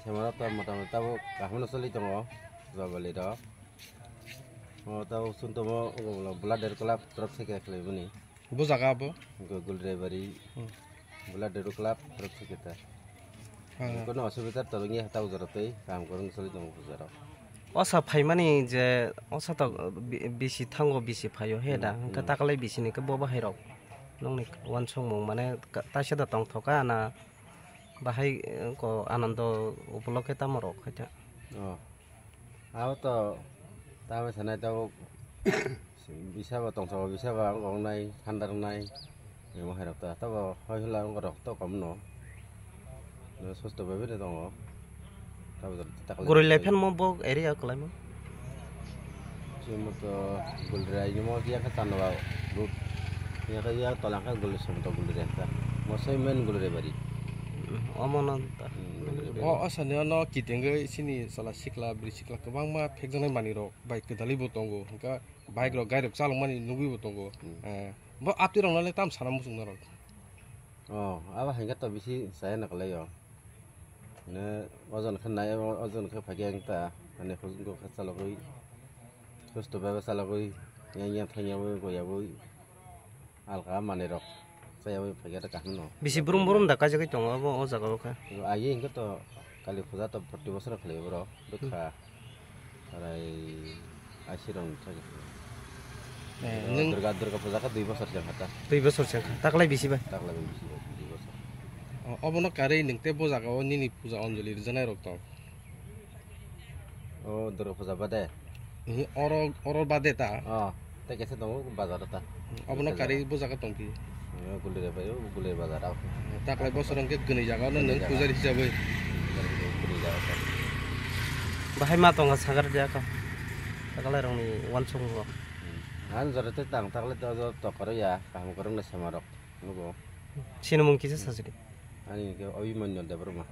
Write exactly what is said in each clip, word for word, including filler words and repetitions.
Semarok to motamoti tabuk kaham no choli tongo, jogoli rok. O tabuk chwng tongo, blood club torop se khe khlai bini. Bo jaga abo? Gulrebari. Hmm. Blood club torop se khe ta. Ah. Kono osubidha to wngya tabuk jora tei kaham kwrwng choli tongo puja rok. Osa phaimani je osa to bi-, bisi thango, bisi phaio he da. Hmm, hwnkhe hmm. Takalai bisini khe bo bahai rok nongni uansukmung mane ka-, taisa da tongthoka na bahai, eh, ko Anando upolokhe tamo rok khaita. Oh. Abo to tamo sanai tabuk bisa ba tongthoka, bisa ba wng wngnai, thanda wngnai. Emo hai rok ta, tabo hoi hula wng rok to kom no. No susto bai bai tongo. Tabo jor takla. Gurui lai phan mo bo area kwlai mo. Chimo to gulrai ni mo ya ka tanwa road. Ya ka ya tola ka gul som to gulrai ta. Mo sai men gulrai bari. Omo no ta. Hmm, gulrai bari. O, o sani no kitengoi sini sala sikla, bri sikla kwbangma phekjaknai manwi rok bai kwdali bo tongo. Hwnkha bike rok, gari rok chalokmani nugwi bo tongo. Hmm. Eh, bo atwi rok no le tam sana muchung norok. Oh, abo hai khe to bisi chaya nakalai o. Ne ojon khe nai, ojon khe phai khe ang ta, ani hujung khe chalogwi, susto bai chalogwi, yang yang thang yawi, go yawi, alka manwi rok chaya wi phai khe ta kaham no. Bisi brum brum da kaijagwi tongo abo o jaga o khe. Aye hwnkhe to Kali puja to proti bosor khlai borok, bwkha. Arai, aisi rong thagi. Eh, nwng Durga, Durga puja kha dui bosor se kha ta. Dui bosor se kha. Taklai bisi bai? Taklai bai bisi bai, dui bosor. O, obono karwi nwng tei bo jaga o nini puja anjali rwjanai rok tong? O, Durga puja bade? Nwng oro, oro bade ta? O, tei kaisa tongo bazar o ta. Obono karwi bo jaga tong phi? O, Gulire bai, o, Gulire bazar o. Taklai bosor hwnkhe kwnwi jaga o nwng pujari hisabwi? Bahai ma tongo sagar dia ka. Taklai rokni uansukmung rok. Hmm. Ang jora tei tang taklai to, to, to kwrwi ya, kaham kwrwng nai sema rok. Nugo. Sinimung kisa sajadi. Ani ke Abhimanyu Debbarma.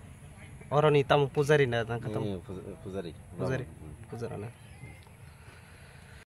Oroni tamo pujari na tang kha tamo? Eh, puj-, pujari. Pujari. Hmm. Pujari na.